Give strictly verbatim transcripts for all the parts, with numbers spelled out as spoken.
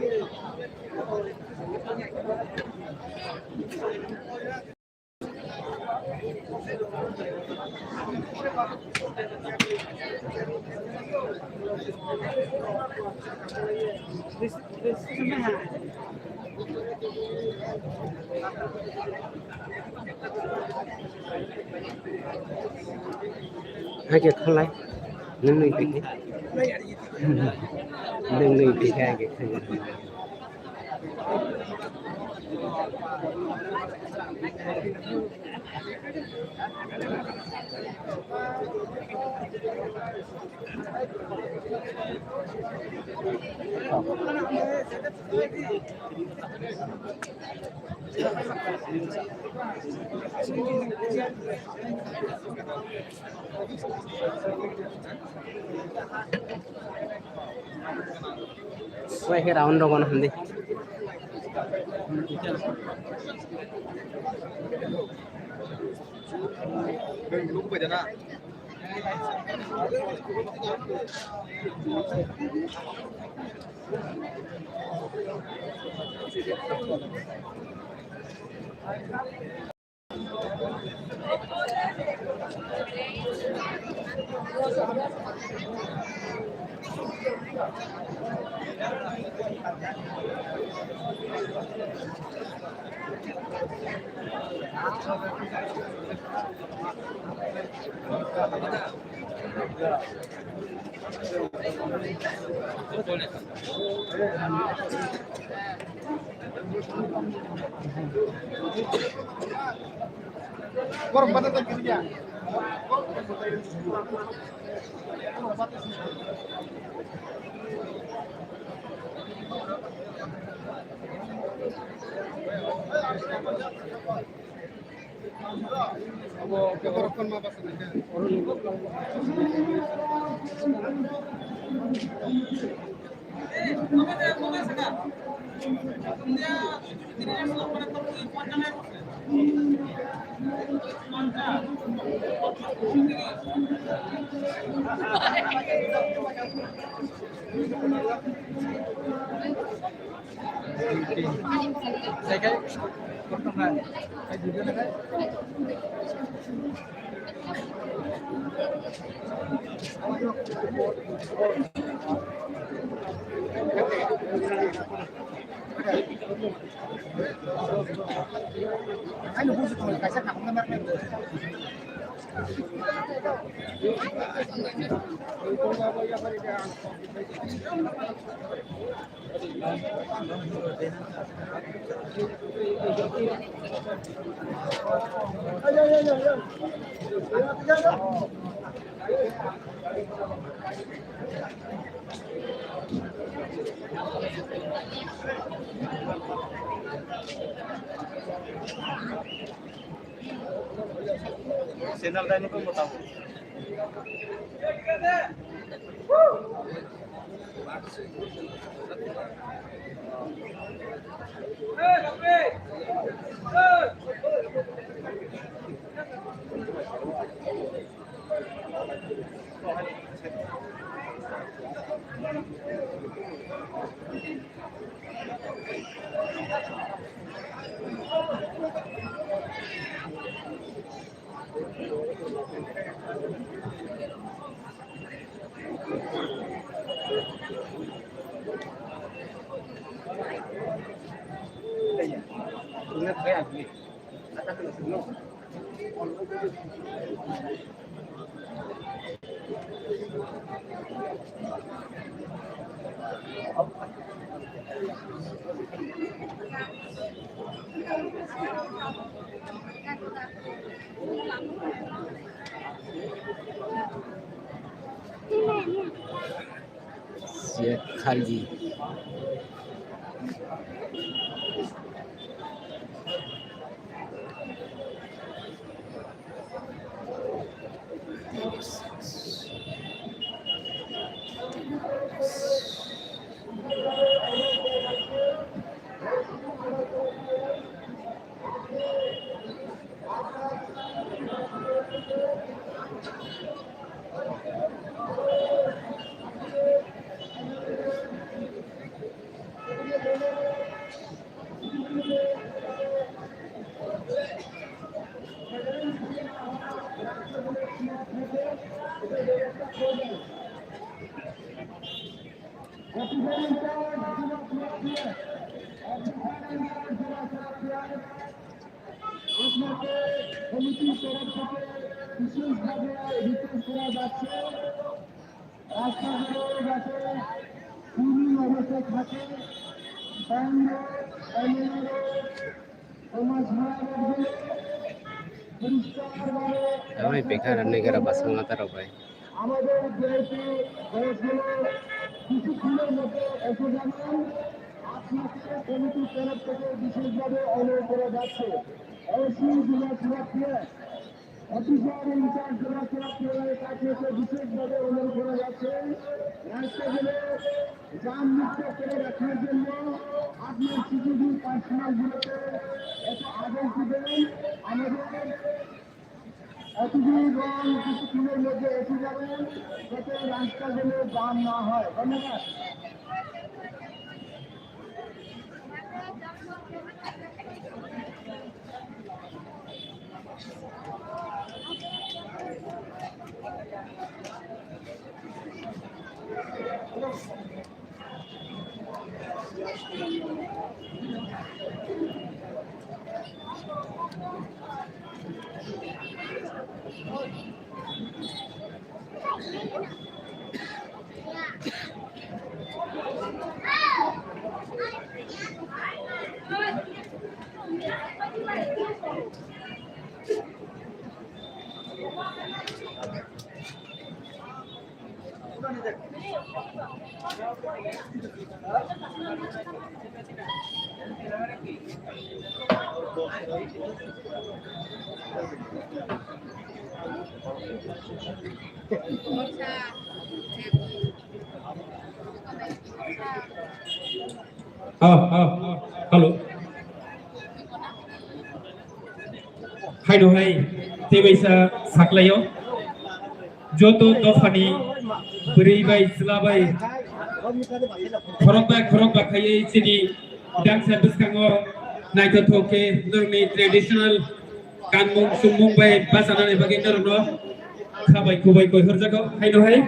Hai khe khalai, nung nui phi khe. Nung nui phi khe hai khe khalai. Wai khe round rogo no hamdi. Channel dai nukung bo tabuk. Siya khali. আপনাকে কমিটির তরফ থেকে বিশেষভাবে রিকোয়েস্ট করা যাচ্ছে, রাস্তাগুলো যাতে ক্লিন অবস্থায় থাকে, বাইরে এমএলএ সমাজ ভাড়া রাখবে, পরিষ্কারভাবে Tamo i pekha rani gara basang mata rok bai. আমাদের ভিআইপি বয়সগুলো কিছুক্ষণের মধ্যে এসে যাবেন। আপনাকে কমিটির তরফ থেকে বিশেষভাবে অনুরোধ করা যাচ্ছে। এসি জেলা সুরক্ষা অফিসার ইনচার্জ জেলা সুরক্ষা কাছে বিশেষভাবে অনুরোধ করা যাচ্ছে। রাস্তাগুলো জাম মুক্ত করে রাখার জন্য আপনার সিসিটিভি পার্সোনালগুলোকে একটু আদেশ দিবেন। আমাদের অতিথিগণ কিছুক্ষণের মধ্যে এসে যাবেন, যাতে রাস্তাগুলো জাম না হয়। ধন্যবাদ। Oh, oh, hello. Haino hai, tebaisa saklaio. Joto dophani bwrwi bai, chwla bai, khorok bai, khorok bai khaiwi chini dangsa bwskango naithothok khe norokni traditional kanmung chumung bai bachanani bagwi norokno khabai kubai koi horjago. Haino hai.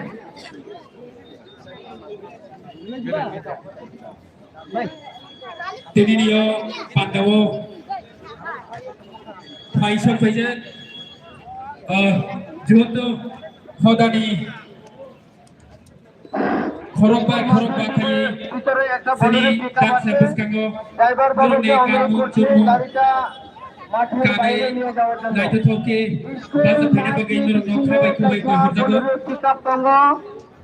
Tinini o pandao phaisa phaijak, ah, joto hodani khorok bai khorok bai khai chini dangsa bwskango norokni kanmung chumung kanwi naithothok khe bacha phaina bagwi norokno khabai kubai koi horjago.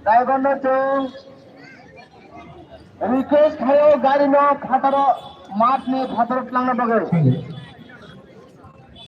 Driver no chwng request khaio gari no phataro, mat ni phataro twlangna bagwi.